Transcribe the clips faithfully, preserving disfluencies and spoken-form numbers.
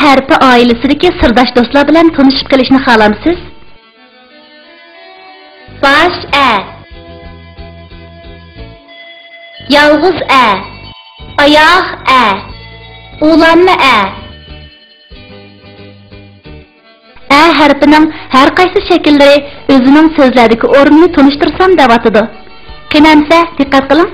ھەرپى ئائىلىسىدىكى سىرداش دوستلار بىلەن تونۇشۇپ قېلىشنى خالامسىز؟ باش ئە. يالغۇز ئە. ئاياغ ئە. ئۇلانما ئە. ئە ھەرپىنىڭ ھەر قايسى شەكىللىرى ئۆزىنىڭ سۆزلەردىكى ئورنىنى تونۇشتۇرسام دەۋاتىدۇ. قېنى ئەمسە، دىققەت قىلىڭ.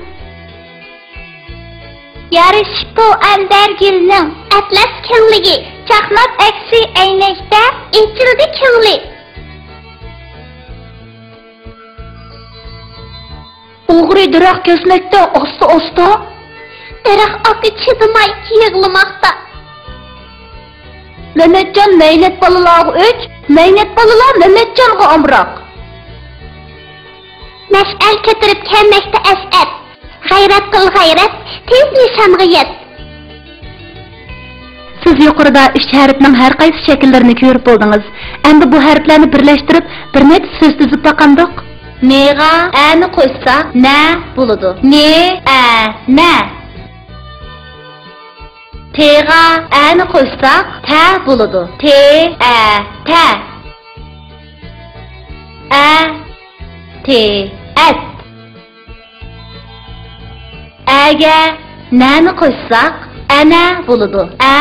يارىشىپتۇ ئەنبەر گۈلنىڭ ئەتلەس كۆڭلىگە، چاقناپ ئەكسى ئەينەكتە ئېچىلدى كۆڭلى. ئوغرى دەرەخ كەسمەكتە ئاستا-ئاستا. دەرەخ ئاكا چىدىماي يىغلىماقتا. مەمەتجان مەينەت بالىلارغا ئۆچ، مەينەت بالىلار مەمەتجانغا ئامراق. مەشئەل كۆتۈرۈپ كەلمەكتە ئەسئەت. غەيرەت قىل، غەيرەت، تېز نىشانغا يەت. سىز يۇقىرىدا ئۈچ ھەرپنىڭ ھەر قايسى شەكىللىرىنى كۆرۈپ بولدىڭىز. ئەمدى بۇ ھەرپلەرنى بىرلەشتۈرۈپ، بىر نەچچە سۆز تۈزۈپ باقامدۇق؟ نېغا ئەنى قوشساق، نە بولىدۇ. نې، ئە، نە. تېغا ئەنى قوشساق، تە بولىدۇ. تې، ئە، تە. ئە، تې، ئەت. ئەگە نەنى قوشساق، ئەنە بولىدۇ. ئە،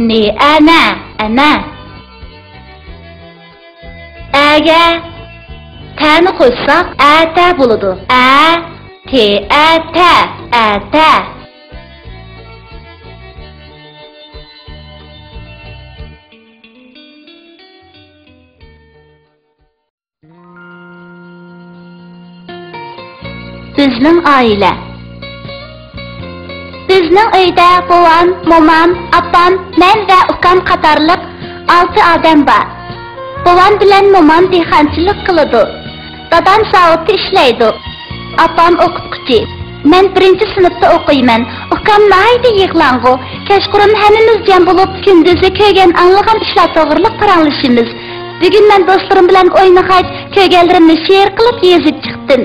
نې، ئەنە، ئەنە. ئەگە تەنى قوشساق، ئەتە بولىدۇ. ئە، تې، ئەتە، ئەتە. بىزنىڭ ئائىلە. بىزنىڭ ئۆيدە بوۋام، مومام، ئاپام، مەن ۋە ئۇكام قاتارلىق ئالتە ئادەم بار. بوۋام بىلەن مومام دېھقانچىلىق قىلىدۇ. دادام زاۋۇتتا ئىشلەيدۇ. ئاپام ئوقۇتقۇچى. مەن بىرىنچى سىنىپتا ئوقۇيمەن. ئۇكام ناھايىتى يىغلاڭغۇ. كەچقۇرۇن ھەممىمىز جەم بولۇپ، كۈندۈزى كۆرگەن، ئاڭلىغان ئىشلار توغرىلىق پاراڭلىشىمىز. بۈگۈن مەن دوستلىرىم بىلەن ئوينىغاچ، كۆرگەنلىرىمنى شېئىر قىلىپ يېزىپ چىقتىم.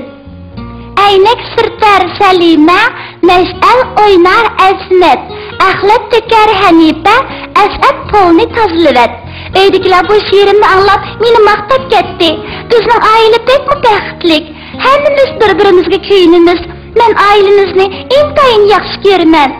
ئەينەك سۈرتەر سەلىمە، مەشئەل ئوينار ئەزىمەت، ئەخلەت تۆكەر ھەنىپە، ئەسئەت پولنى تازىلىۋەت. ئۆيدىكىلەر بۇ شېئىرىمنى ئاڭلاپ، مېنى ماختاپ كەتتى. بىزنىڭ ئائىلە بەكمۇ بەختلىك. ھەممىمىز بىر-بىرىمىزگە كۆيۈنىمىز. مەن ئائىلىمىزنى ئىنتايىن ياخشى كۆرىمەن.